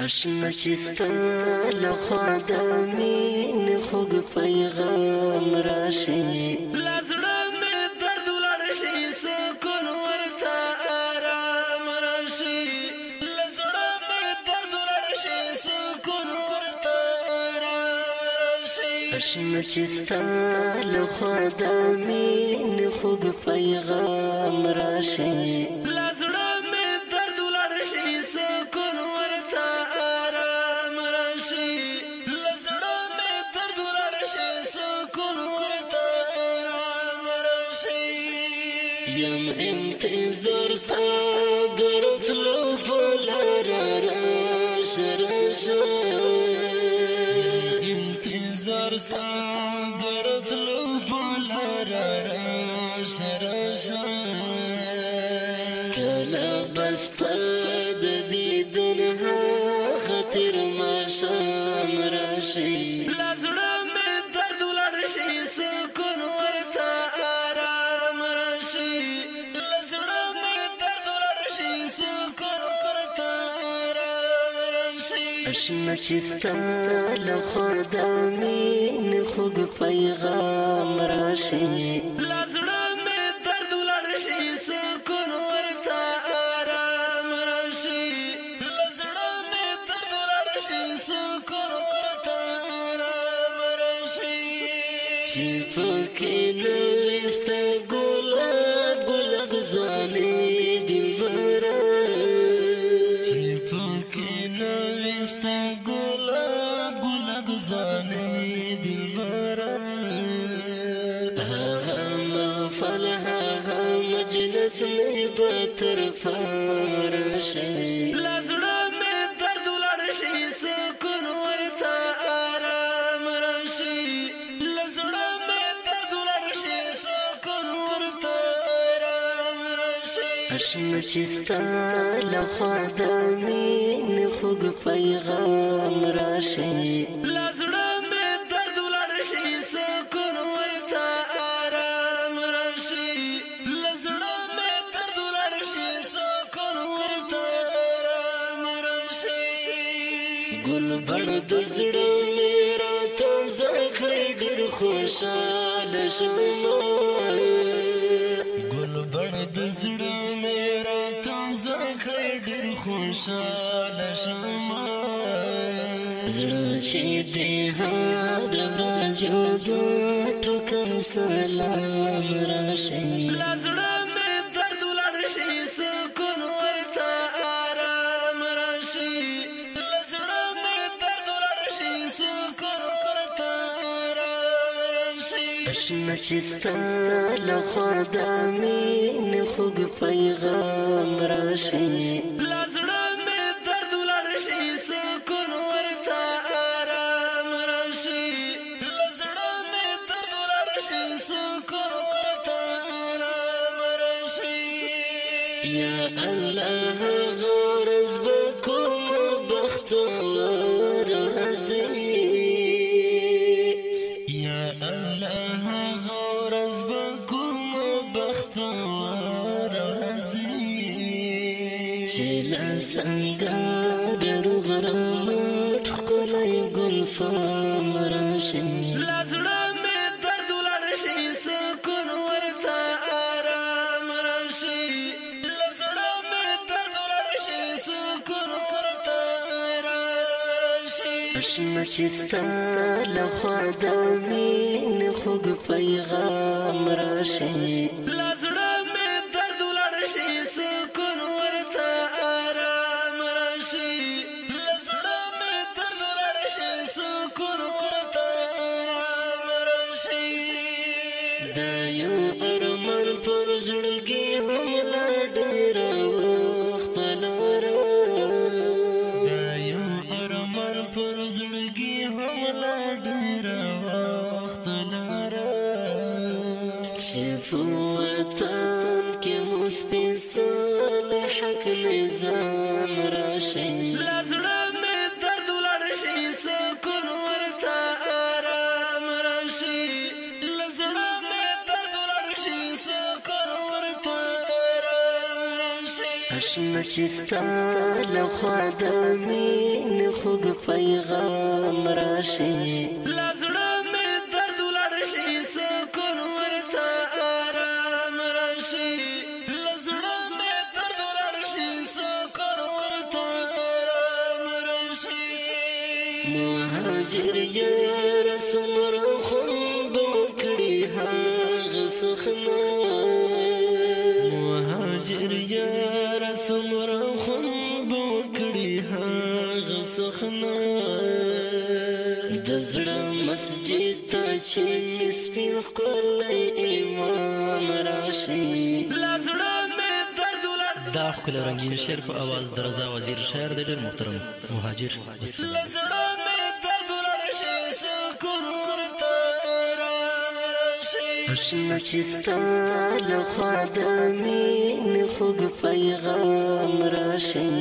اشنا چې ستا له خوا د مینې خوږ پیغام راشي، له زړه مې درد ولاړ شي، سکون ورته آرام راشي. له زړه مې درد ولاړ شي، سکون ورته آرام راشي. اشنا چې ستا له خوا د مینې خوږ پیغام راشي، له زړه مې درد ولاړ شي، سکون ورته آرام راشي. له زړه مې درد ولاړ شي، سکون ورته آرام راشي. یم انتظار ستا د راتلو په لاره، راشه راشه. انتظار ستا د راتلو په لاره، راشه راشه. کله به ستا د دیدن خاطر ماښام راشي، له زړه مې درد ولاړ شي، سکون ورته آرام راشي. له زړه مې درد ولاړ شي، سکون ورته آرام راشي. اشنا چې ستا له خوا د مینې خوږ پیغام راشي، له زړه مې درد ولاړ شي، سکون ورته آرام راشي. له زړه مې درد ولاړ شي، سکون ورته آرام راشي. چې پکې نه وي ستا ګلاب ګلاب ځواني دلبره، چې پکې نه وي ستا ګلاب ګلاب ځواني دلبره، هغه محفل هغه مجلس مې به تر فام راشي. له زړه مې درد ولاړ شي، سکون ورته آرام راشي. له زړه مې درد ولاړ شي، سکون ورته آرام راشي. اشنا چې ستا له خوا د مینې خوږ پیغام راشي، له زړه مې درد ولاړ شي، سکون ورته آرام راشي. له زړه مې درد ولاړ شي، سکون ورته آرام راشي. ګل بڼ د زړه مې راته زکړې، ډېر خوشاله شوم. ګل بڼ د زړه مې راته زکړې، ډېر خوشاله شوم. زړه چې دې هر ورځ یو دوه ټوکه سلام راشي، له زړه مې درد ولاړ شي، سکون ورته آرام راشي. له زړه مې درد ولاړ شي، سکون ورته آرام راشي. اشنا چې ستا له خوا د مینې خوږ پیغام راشي، له زړه مې درد ولاړ شي، سکون ورته آرام راشي. له زړه مې درد ولاړ شي، سکون ورته آرام راشي. یا الله هغه ورځ به کومه بختور راځي، یا الله هغه ورځ به کومه بختور راځي، چې له څنګه د روغ رمټ ښکلی ګلفام راشي. له زړه مې درد ولاړ شي، سکون ورته آرام راشي. له زړه مې درد ولاړ شي، سکون ورته آرام راشي. اشنا چې ستا له خوا د مینې خوږ پیغام راشي، له زړه مې درد ولاړ شي، سکون ورته آرام راشي. له زړه مې درد ولاړ شي، سکون ورته آرام راشي. د یو ارمان پر زړګي هم لا ډېره وخت لره، د یو ارمان پر زړګي هم لا ډېره وخت لره، چې په وطن کې مو سپېڅلی حق نظام راشي. له زړه مې درد ولاړ شي، سکون ورته آرام راشي. له زړه مې درد ولاړ شي، اشنا چې ستا له خوا د مینې خوږ پیغام راشي، له زړه مې درد ولاړ شي، سکون ورته آرام راشي. له زړه مې درد ولاړ شي، سکون ورته آرام راشي. مهاجر یاره، څومره خوند وکړي هغه سخنه. مهاجر یاره، څومره خوند وکړي هغه سخنه، د زړه مسجد ته چې سپین ښکلی امام راشي. له زړه مې درد ولاړ. دا ښکلی رنګین شعر په اواز د رضا وزیر، شاعر د ډېر محترم مهاجر. له زړه مې درد ولاړ شي، سکون ورته آرام راشي. اشنا چې ستا له خوا د مینې خوږ پیغام راشي.